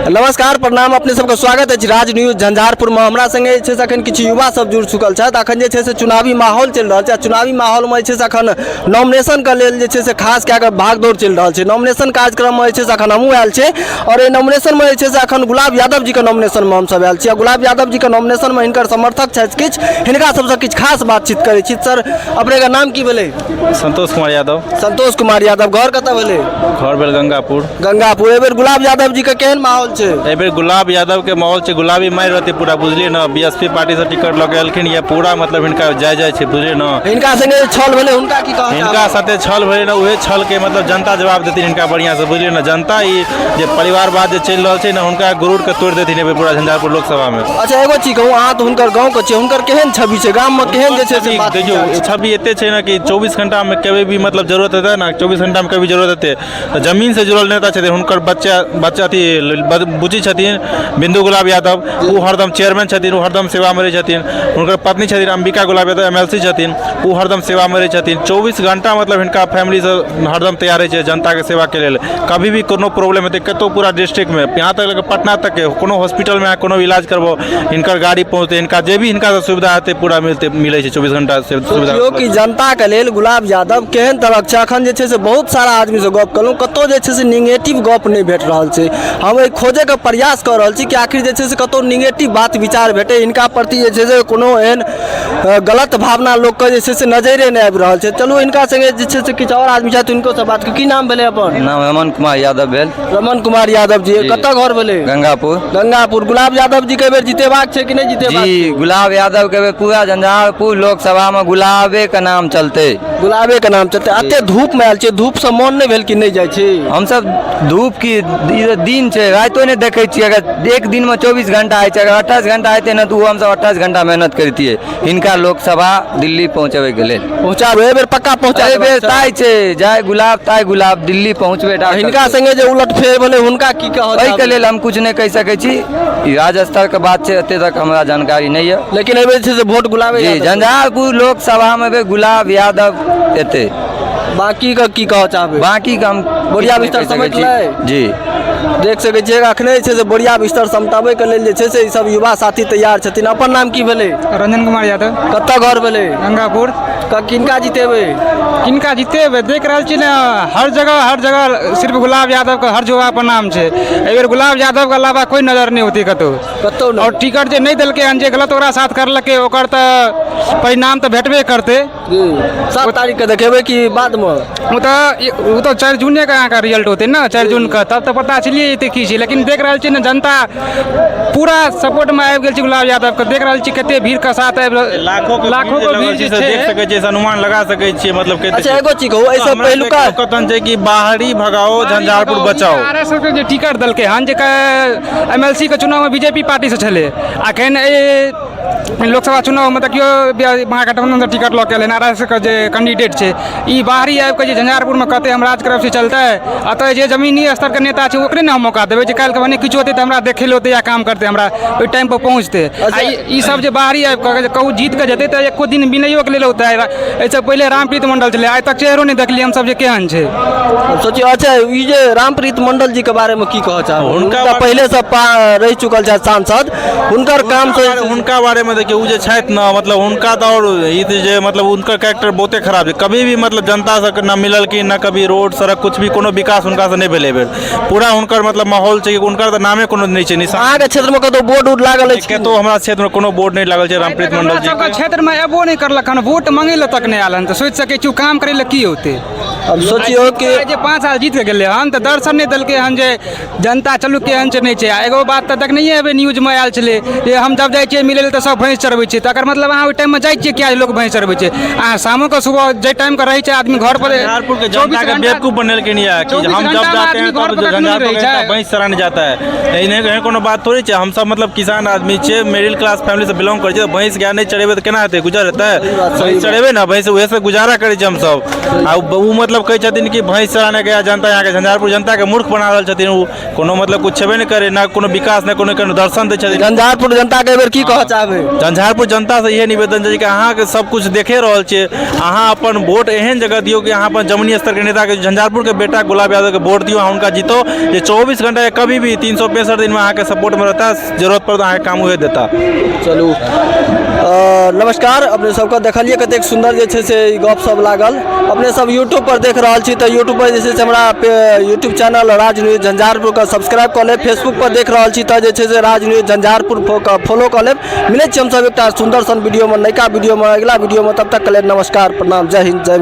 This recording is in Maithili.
नमस्कार, प्रणाम, अपने सबके स्वागत अछि राज न्यूज झंझारपुरमे। हमरा संगे जे छै से अखन किछु युवा सब जुड़ि चुकल छथि। अखन जे छै से चुनावी माहौल चलि रहल छै आ चुनावी माहौलमे जे छै से अखन नॉमिनेशनके लेल जे छै से खास कए कऽ भागदौड़ चलि रहल छै। नॉमिनेशन कार्यक्रममे जे छै से अखन हमहूँ आयल छी आओर एहि नॉमिनेशनमे जे छै से अखन गुलाब यादव जीके नॉमिनेशनमे हमसब आयल छी आ गुलाब यादव जीके नॉमिनेशनमे हिनकर समर्थक छथि किछु, हिनका सबसँ किछु खास बातचीत करै छी। सर, अपनेके नाम की भेलै? संतोष कुमार यादव। संतोष कुमार यादव, घर कतऽ भेलै? घर भेल गंगापुर। गंगापुर। एहि बेर गुलाब यादव जी के केहन माहौल छै? एहि बेर गुलाब यादव के माहौल छै, गुलाबी मारि रहतै पूरा, बुझलियै ने। बीएसपी पार्टी से टिकट लऽ के एलखिन ये, पूरा मतलब हिनका जाय जाय छै, बुझलियै ने। हिनका संगे जे छल भेलै हुनका की कहऽ हिनका साथे छल भेलै ने, उहे छल के मतलब जनता जवाब देथिन हिनका बढ़िआँ से, बुझलियै ने। जनता ई जे परिवारवाद जे चलि रहल छै ने, हुनका गुरूर के तोड़ि देथिन एहि बेर पूरा झंझारपुर लोकसभा में। अच्छा, एगो चीज कहू, अहाँ तऽ हुनकर गाँव के छियै, हुनकर केहन छवि छै गाम में, केहन जे छै से बात? देखियौ, छवि एते छै ने कि 24 घंटा में कभी भी मतलब जरूरत हेतै ने, 24 घंटा में कभी जरूरत हेतै तऽ जमीन से जुड़ल नेता छथिन। हुनकर बच्चा बच्चा अथी बुची छथिन बिंदु गुलाब यादव, ओ हरदम चेयरमैन छथिन, ओ हरदम सेवामे रहै छथिन। हुनकर पत्नी छथिन अंबिका गुलाब यादव, एमएलसी छथिन, ओ हरदम सेवामे रहै छथिन। 24 घंटा मतलब हिनका फैमिली से हरदम तैयार रहै छै जनताके सेवाके लेल। कभी भी कोनो प्रॉब्लम हेतै कतहु पूरा डिस्ट्रिक्टमे, यहाँ तक लऽ कऽ पटना तकके कोनो हॉस्पिटलमे अहाँ कोनो इलाज करबो, हिनकर गाड़ी पहुँचतै। हिनका जे भी हिनकासँ सुविधा हेतै पूरा मिलतै, मिलै छै 24 घंटा सुविधा। सोचियौ कि जनताके लेल गुलाब यादव केहन तरहक छै। अखन जे छै से बहुत सारा आदमीसँ गप केलहुँ, कतहु जे छै से निगेटिव गप नहि भेट रहल छै। हम एहि खोजैके प्रयास कऽ रहल छी कि आखिर जे छै से कतहु निगेटिव बात विचार भेटै हिनका प्रति, जे छै से कोनो एहन गलत भावना लोकके जे छै से नजरे नहि आबि रहल छै। चलू, हिनका संगे जे छै से किछु आओर आदमी छथि, हुनको से बात। की नाम भेलै अपन? नाम रमन कुमार यादव भेल। रमन कुमार यादव जी, जी। कतऽ घर भेलै? गंगापुर। गंगापुर। गुलाब यादव जी के बेर जितेबाक छै कि नहि जितेबाक? जी, गुलाब यादव के बेर पूरा झंझारपुर लोकसभा में गुलाबे के नाम चलते। गुलाबे के नाम चलते। एते धूप में आयल छै, धूप से मन नहि भेल कि नहि जाइ छी? हमसब धूप की, ई तऽ दिन छै, रातिो नहि देखै छियै। अगर एक दिन में 24 घंटा होइ छै, अगर 28 घंटा हेतै ने, तऽ ओ हमसब 28 घंटा मेहनत करितियै हिनका लोकसभा दिल्ली पहुँचबैके लेल। पहुँचाबे एहि बेर पक्का पहुँचा। एहि बेर ताय छै, जय गुलाब ताय गुलाब, दिल्ली पहुँचबे टा। हिनका संगे जे उलट फेर भेलै हुनका की कहऽ? एहिके लेल हम किछु नहि कहि सकै छी, ई राज्य स्तरके बात छै, एते तक हमरा जानकारी नहि यऽ। लेकिन एहि बेर जे छै से वोट गुलाबे जी यादव। झंझारपुर लोकसभामे एहि बेर गुलाब यादव एतै। बाकी के की कहऽ चाहबै? बाँकीके हम बोरिया किछु नहि बिस्तर कहि सकै समेट छी। लै। जी। देख सकै छियै, अखने जे छै से बोरिया बिस्तर समटाबैके लेल जे छै से ई सब युवा साथी तैयार छथिन। अपन नाम की भेलै? रंजन कुमार यादव। कतऽ घर भेलै? गंगापुर। किनका जितेबै? किनका जितेबै, देख रहल छी ने, हर जगह हर जगह सिर्फ गुलाब यादवके हर जगह पर नाम छै। एहि बेर गुलाब यादवके अलावा कोइ नजर नहि होतै कतहु। कतहु नहि। आओर टिकट जे नहि देलकै हन, जे गलत ओकरा साथ करलकै, ओकर तऽ परिणाम तऽ भेटबे करतै। जी, 7 तारीखके देखेबै कि बादमे? ओ तऽ 4 जूनेके अहाँके रिजल्ट होतै ने, 4 जूनके, तब तऽ पता चलिए जेतै की छै। लेकिन देख रहल छी ने, जनता पूरा सपोर्टमे आबि गेल छै गुलाब यादवके। देख रहल छी कते भीड़के साथ आबि रहल, लाखों के लाखों के भीड़ जे से छै। देख सकै छियै, से अनुमान लगा सकै छियै मतलब कते। अच्छा, एगो चीज कहू, एहिसँ हमरा पहिलुका सबके कथन छै कि बाहरी भगाओ, झंझारपुर बचाओ। आर एस के जे टिकट देलकै हन, जे एमएलसी के चुनावमे बीजेपी पार्टी से छलै, अखन एहि लोकसभा चुनावमे देखियौ महागठबंधनसँ टिकट लऽ के एलै। आर एस के जे कैंडिडेट छै, ई बाहरी आबि कऽ जे झंझारपुरमे कहतै हम राज करब से चलतै? एतऽ जे जमीनी स्तरके नेता छै ओकरे ने हम मौका देबै, जे काल्हिके भने किछु होतै तऽ हमरा देखै लए औतै या काम करतै, हमरा ओहि टाइमपर पहुँचतै। आ ई सब जे बाहरी आबि कऽ जे कहू जीत कऽ जेतै तऽ एको दिन मिलैयोके लेल औतै? एहिसँ पहिले रामप्रीत मंडल छलै, आइ तक चेहरो नहि देखलियै हमसब जे केहन छै। सोचियौ। अच्छा, ई जे रामप्रीत मंडल जी के बारे में की कहऽ चाहब? हुनका हुनका पहिले से रहि चुकल छथि सांसद, हुनकर काम से हुनका बारेमे देखियौ, ओ जे छथि ने, मतलब हुनका तऽ आओर ई तऽ जे मतलब हुनकर कैरेक्टर बहुते खराब छै। कभी भी मतलब जनतासँ न मिललखिन, न कभी रोड सड़क, कुछ भी कोनो विकास हुनकासँ नहि भेलै एहि बेर। पूरा हुनकर मतलब माहौल छै कि हुनकर तऽ नामे कोनो नहि छै निशान। अहाँके क्षेत्रमे कतहु बोर्ड उर्ड लागल अछि की? कतहु हमरा क्षेत्रमे कोनो बोर्ड नहि लागल छै रामप्रीत मंडल हमरा जी सबके क्षेत्रमे एबो नहि करलक हन, वोट मंगै लए तक नहि आयल हन, तऽ सोचि सकै छी ओ काम करै लए की औतै? अब सोचियौ कि आइ जे 5 साल जीत के गेलै हन तऽ दर्शन नहि देलकै हन जे जनता चलू केहन छै नहि छै। आ एगो बात तऽ देखनहिए हेबै, न्यूजमे आयल छलै जे हम जब जाइ छियै मिलै लए तऽ सब भैंस चरबै छै। तकर मतलब अहाँ ओहि टाइममे जाइ छियै किया लोक भैंस चरबै छै? अहाँ शामोके सुबह जाहि टाइमके रहै छै आदमी घर पर। झंझारपुर के 24 जनता के घंटा बेवकूफ बनेलखिन यऽ कि 24 हम जब घंटामे जाते हैं आदमी घर तब पर कखनो झंझारपुर नहि के रहै जनता छै। भैंस चराने जाता है, एहन एहन कोनो बात थोड़ी छै। हमसब मतलब किसान आदमी छियै, मिडिल क्लास फैमिली से बिलोंग करै छियै, तऽ भैंस गाय नहि चरेबै तऽ केना हेतै गुजर हेतै? भैंस चरेबै ने, भैंस उहे से गुजारा करै छियै हमसब। आ ओ मतलब मतलब कहै छथिन कि भैंस चराने गया जनता। यहाँके झंझारपुर जनताके मूर्ख बना रहल छथिन। ओ कोनो मतलब कुछ छेबे नहि करै ना, कोनो विकास नहि, कोनो कोनो दर्शन दै छथिन। झंझारपुर जनता के एहि बेर की कहऽ चाहबै? झंझारपुर जनता से इहे निवेदन छै कि अहाँके सब कुछ देखे रहल छियै, अहाँ अपन वोट एहन जगह दियौ कि अहाँ अपन जमीनी स्तरके नेताके, झंझारपुरके बेटा गुलाब यादवके वोट दियौ आ हुनका जीतो, जे 24 घंटा कभी भी 365 दिनमे अहाँके सपोर्टमे रहता, जरूरत पड़त अहाँके काम उहे देता। चलू, नमस्कार। अपने सबके देखलियै कतेक सुन्दर जे छै से ई गपशप लागल। अपने सब यूट्यूब पर देख रहल छी तऽ यूट्यूब पर जे छै से हमरा यूट्यूब चैनल राज न्यूज झंझारपुरके सब्सक्राइब कऽ लेब। फेसबुक पर देख रहल छी तऽ जे छै से राज न्यूज झंझारपुर के फॉलो कऽ लेब। मिलै छी हमसब एकटा सुन्दर सन वीडियोमे, नयका वीडियोमे, अगिला वीडियोमे। तब तक के लेल नमस्कार, प्रणाम, जय हिन्द, जय।